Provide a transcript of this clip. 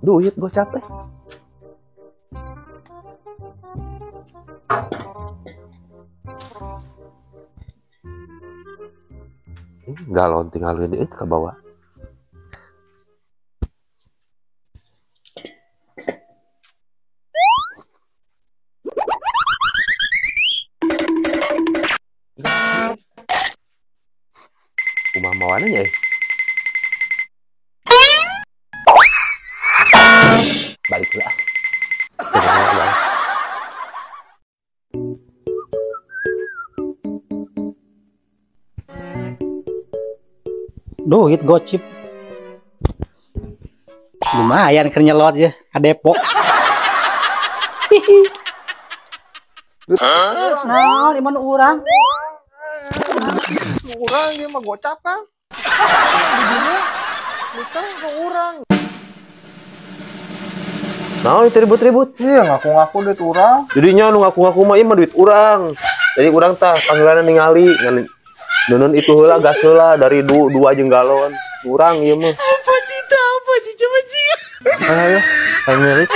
Duit gocap eh. Galon tinggal ini ke bawah. Rumah mawana ya? Balik lah. Duit gocip. Lumayan keur nyelot ya ka Depok. Naon ieu mah nu urang? Urang ieu mah gocap kan. Di dinya nikah ke urang. Naon itu ribut-ribut? Iya, ngaku-ngaku duit urang. Jadinya nu ngaku-ngaku mah ieu mah duit urang. Jadi urang tah panggilanna ningali ngan nunun itu heula gas heula dari dua jeung galon. Urang ieu mah. Apa cita apa coba cita. Ayo, ayo milik.